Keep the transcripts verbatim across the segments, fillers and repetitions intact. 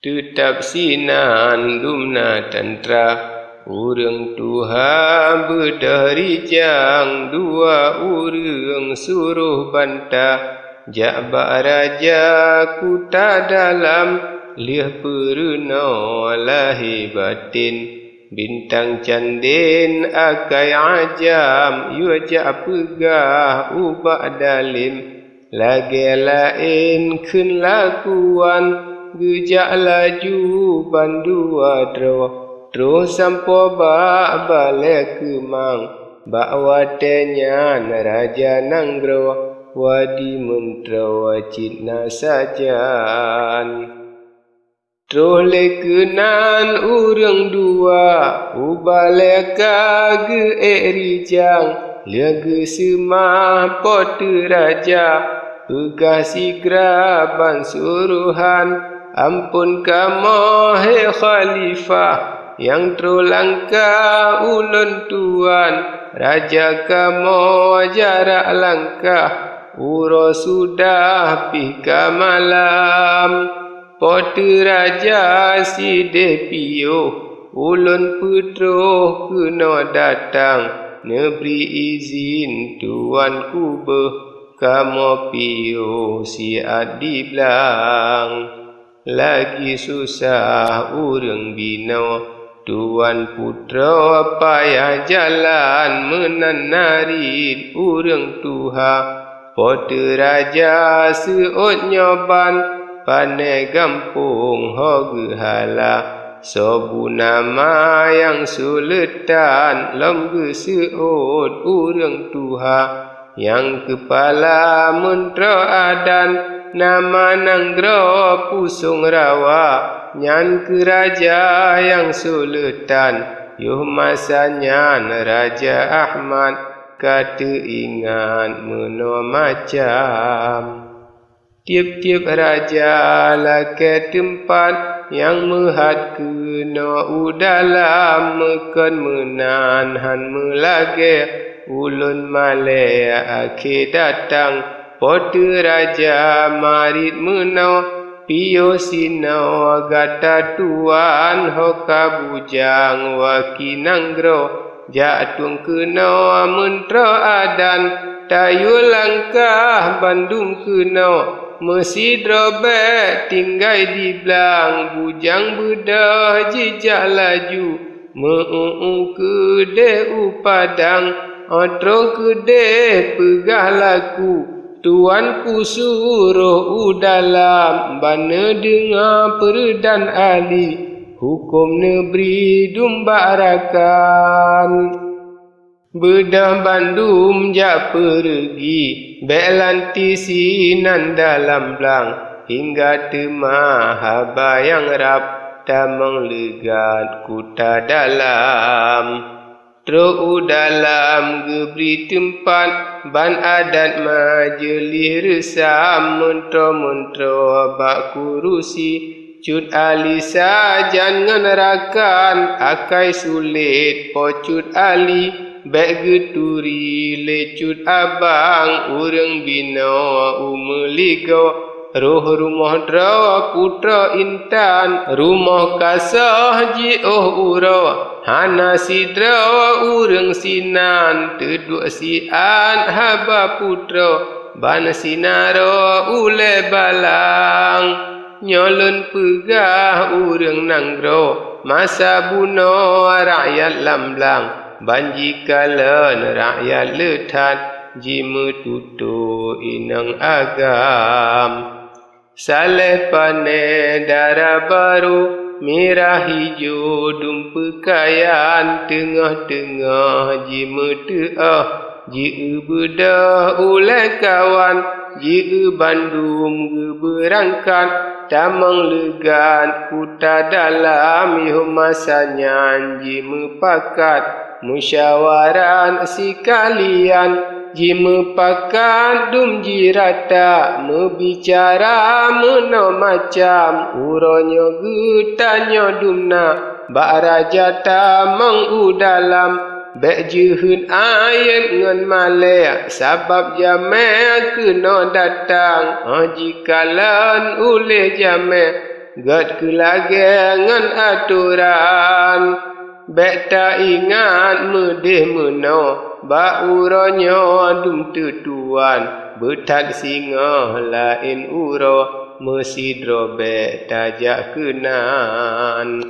Teutab sinan dum na tantra, ureuëng tuha beudôh rijang, dua ureuëng suroh banta, jak bak raja kuta dalam, lheueh peurunoe lahé baten. Bintang candén akai ajam, yue jak peugah ubak dalem. Lagée laén kheun lakuan, geujak laju bandua droe, troh sampoe bak balée keumang. Bak watée nyan raja nanggroe, wadi meuntroe cit na sajan. Troh lé keunan ureuëng dua, u balée ka geu-ék rijang, lheueh geuseumah Po teu Raja, peugah sigra ban surohan, "Amphon kamoe, hé khalifah, nyang troh langkah ulôn tuan, raja kamoe jarak langkah, uroe sudah pih ka malam." Po teu Raja sideh piôh, ulôn peutroh keunoe datang, neubri izin tuan kubeuh, kamoe piôh siat di blang. Lagi susah ureuëng binoe, tuan putroe payah jalan, meunan narit ureuëng tuha. Po teu Raja seuôt nyoe ban, pané gampông ho geuhala. Soe bu nama nyang suleutan, lom geuseuôt ureuëng tuha. Nyang keupala meuntroe adan, nama nanggroe Pusong Rawa, nyan keuh raja nyang suleutan. Yoh masa nyan Raja Ahmad ka teuingat meunoe macam. Tieb-tieb raja lakée teumpat, nyang meuhat keunoe u dalam, meukon meunan han meulagée. Ulôn malée akhé datang, Po teu Raja marit meunoe, piôh sinoe gata tuan ho ka bujang waki nanggroe. Jak tueng keunoe meuntroe adan, tayue langkah bandum keunoe, meusidroe bék tinggai di blang, bujang beudôh jijak laju, meu-ueng keudeh u padang, 'oh troh keudeh peugah laku, tuan kusuroh u dalam, ban neudeungoe peureudan Ali, huköm neubri dum bak rakan. Beudôh bandum jak peureugi, bék lanti sinan dalam blang, hingga teuma haba nyang rab tamong leugat kuta dalam. Troh u dalam geubri teumpat, ban adat majeulih reusam, meuntroe-meuntroe bak kurusi. Cut Ali sajan ngon rakan, akai sulet Po Cut Ali, bék geuturi lé Cut Abang, ureuëng binoe u meuligoe. Roh rumoh droe putroe intan, rumoh ka soh jiôh uroe, hana sidroe ureuëng sinan, teuduek siat haba putroe, ban sinaroe ulée balang. Nyoe lôn peugah ureuëng nanggroe, masa bunoe rakyat lam blang, ban jikalon rakyat le that, jimeututoe inong agam. Saléh pané dara barô, mirah ijo dum peukayan, teungoh-teungoh jimeuteuôh, jieu beudôh ulée kawan, jieu bandum geubeurangkat, tamong leugat kuta dalam, yoh masa nyan jimeupakat. Musyawarah sikalian, jimeupakat dum jirata, meubicara meunoe macam, uroe nyoe geutanyoe dum na bak raja tamong u dalam, bék jeuheun ayeuet ngon malée, sabab jamé keunoe datang, 'oh jikalon ulée jamé. Gét keu lagée ngon atoran. Bék taingat meudeh meunoe, bak uroe nyoe dum teutuan, beuthat singoh laén uroe, meusidroe bék tajak keunan.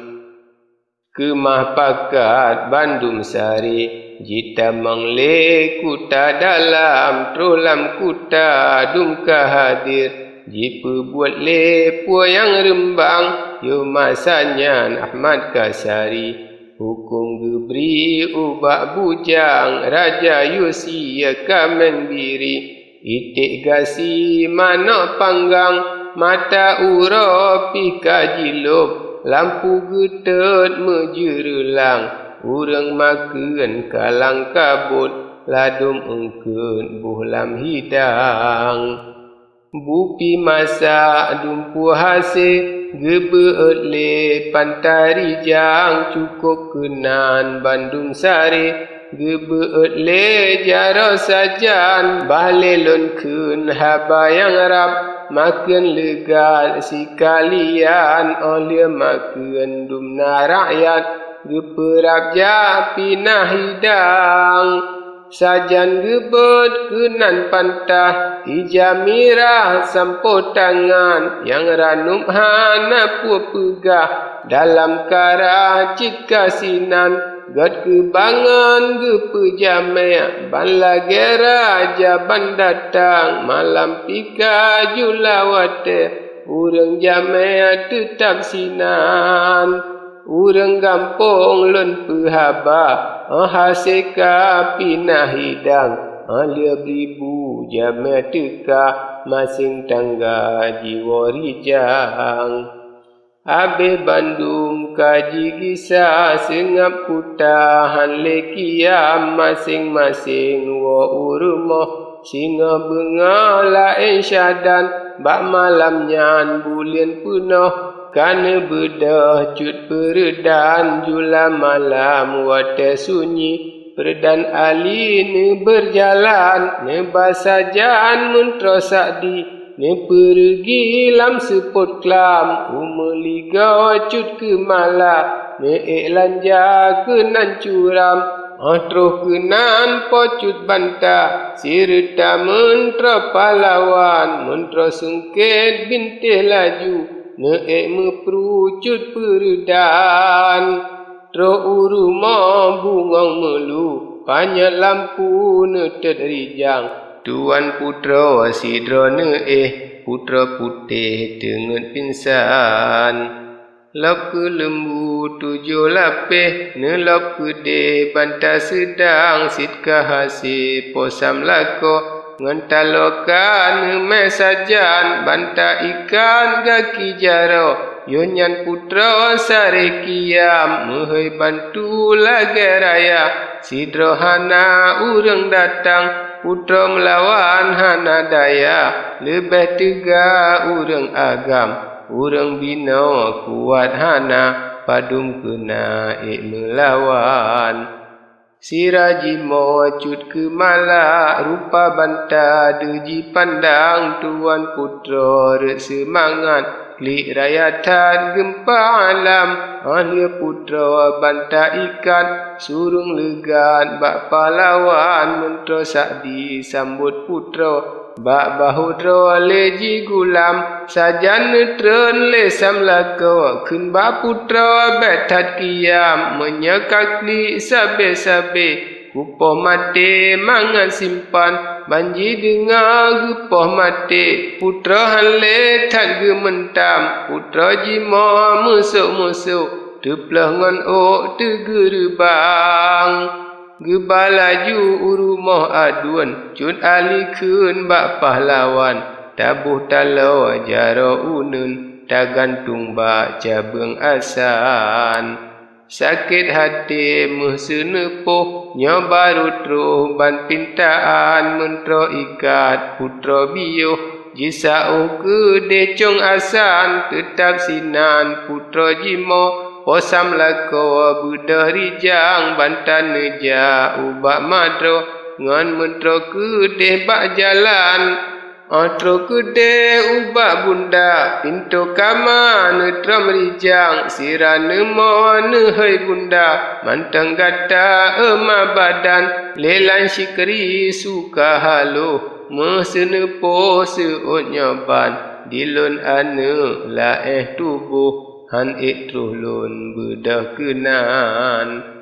Keumah pakat bandum sari, jitamong lé kuta dalam, troh lam kuta dum ka hadir, jipeubuet lé puwoe nyang reumbang, yoh masa nyan Ahmad Kasari. Huköm geubri ubak bujang, Raja Yosia kaméng biri. Iték gasi manök panggang, mata uroe pih ka jilôb, lampu geutot meujeureulang, ureuëng makheun kalang kabot, ladôm eungkôt boh lam hidang. Bupi masak dumpeue hasé, geubeuet lé panta rijang, cukôp keunan bandum saré, geubeuet lé jaroe sajan, bah lé lôn kheun haba nyang rab, makheun leugat sikalian, óh lheueh makheun dum na rakyat, geupeurab jak pinah hidang. Sajan geubeuet keunan panta, ija mirah sampoe tangan, nyang ranub hana peue peugah, dalam kara cit ka sinan, gét keubangon geupeujamé, ban lagée raja ban datang, malam pih ka jula watée, ureuëng jamé teutab sinan. Ureuëng gampông lôn peuhaba, óh hasé ka pinah hidang, óh lheueh bri bu jamé teuka, maséng tangga jiwoe rijang. Abéh bandum ka jigisa, seungab kuta hán lé kiam, maséng-maséng woe u rumoh, singoh beungoh laén syadan, bak malam nyan buleuen peunoh, ka neubeudôh cut peureudan, jula malam watée sunyi, peureudan Ali neubeurjalan, neuba sajan meuntroe sakdi, neupeureugi lam seupôt klam, u meuligoe cut keumala, neuék lanja keunan curam, óh troh keunan po cut banta, sireuta meuntroe pahlawan, meuntroe sungkét bintéh laju, neuék meuprucut peureudan. Troh u rumoh bungöng meulu, panyöt lampu neutot rijang, tuwan putroe sidroe neuéh, putroe putéh teungeut pinsan. Lôb keu leumbu tujoh lapéh, neulôb keudeh banta seudang, cit ka hasé posam lakoe ngon taloe ka neumé sajan, banta ikat gaki jaroe, yoh nyan putroe saré kiam, meuhôi bantu lagée raya, sidroe hana ureuëng datang, putroe meulawan hana daya, leubeh teuga ureuëng agam. Ureuëng binoe kuat hana, padum keu na ék meulawan. Sira jimoe cut keumalak, rupa banta deuh jipandang, tuwan putroe rhot seumangat, klik raya that geumpa alam, óh lheueh putroe banta ikat, surong leugat bak pahlawan, meuntroe sakdi sambot putroe. Bak bahô droe lé jigulam, sajan neutreun lé samlakoe, kheun bak putroe bék that kiam, meunyoe ka klik sabé-sabé, kupoh maté mangat simpan, ban jideungoe geupoh maté. Putroe hán lé that geumeuntam, putroe jimoe meusok-meusok, teuploh ngon ôk teugeureubang. Geuba laju u rumoh aduen, cut Ali kheun bak pahlawan, taboh taloe jaroe uneuen, tagantung bak cabeueng asan. Sakét haté meuh seuneupoh, nyoe barô troh ban pintaan, meuntroe ikat putroe biyoh, jisaôh keudeh cong asan, teutab sinan putroe jimoe, posam lakoe beudôh rijang, banta neujak ubak madroe, ngon meuntroe keudeh bak jalan. Óh troh keudeh ubak bunda, pintoe kama neutrom rijang, sira neumo neuhôi bunda, mantong gata eu ma badan, lé Lan Syikri suka haloh, meuseuneupo seuôt nyoe ban, dilôn aneuëk laéh tuboh, han ék troh lôn beudôh keunan.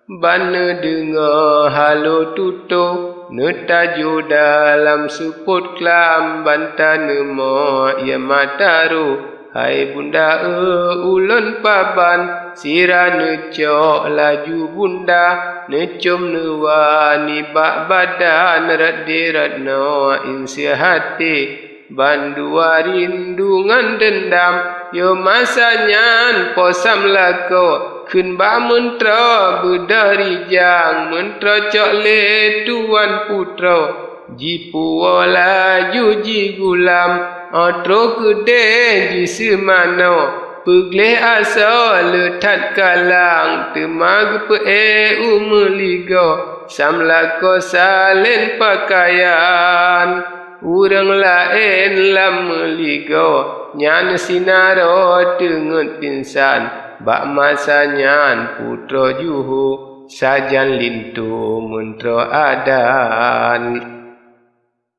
Ban neudeungoe haloe tutoe, neutajoe dalam seupôt klam, ban taneumo ié mata roh. Hai bunda eu, ulôn paban, sira neucok laju bunda, neucôm neuwa nibak badan, rot deh rot noe inseuh até. Bandua rindu ngon deundam, yoh masa nyan po sam lakoe, kheun bak meuntroe beudôh rijang, meuntroe cok lé tuwan putroe, jipuwoe laju jigulam, óh troh keudeh jiseumanoe, peugleh asoe le that kalang, teuma geupeuék u meuligoe, sam lakoe salén peukayan. Ureuëng laén lam meuligoe, nyan sinaroe teungeut pinsan, bak masa nyan putroe juho sajan linto meuntroe adan.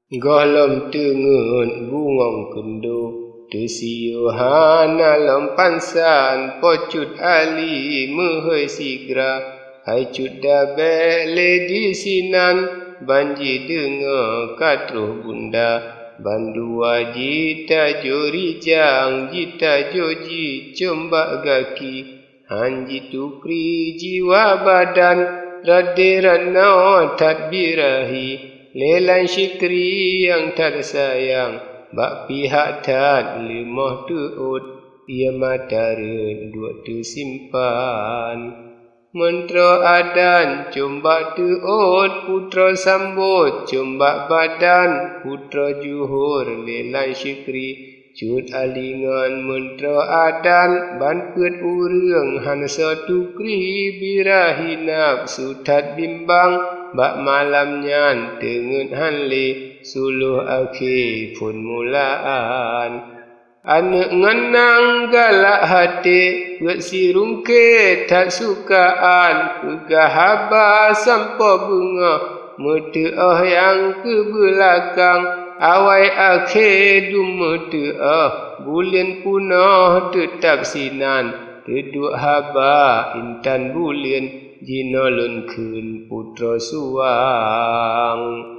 Gohlom teungeut bungöng keundo, teusiyuh hana lom pansan, Po Cut Ali meuhôi sigra, hai Cut dabék lé disinan, ban jideungoe ka troh bunda, bandua jitajoe rijang, jitajoe jicöm bak gaki, han jitukri jiwa badan, rot deh rot noe that birahi, lé Lan Syikri nyang that sayang, bak pihak that leumoh teuôt, ié mata rhët duek teusimpan. Meuntroe adan cöm bak teuôt, putroe sambot cöm bak badan, putroe juho lé Lan Syikri, Cut Ali ngon meuntroe adan, ban peuet ureuëng han soe tukri, birahi nafeusu that bimbang, bak malam nyan teungeut han lé, suloh akhé phon mulaan. Aneuëk ngon nang galak até, peuet sirungké that sukaan, peugah haba sampoe beungoh, meuteuôh nyang keubeulakang, awai akhé dum meuteuôh, buleuen peunoh teutab sinan, teuduek haba intan buleuen, jinoe lôn kheun putroe suwang.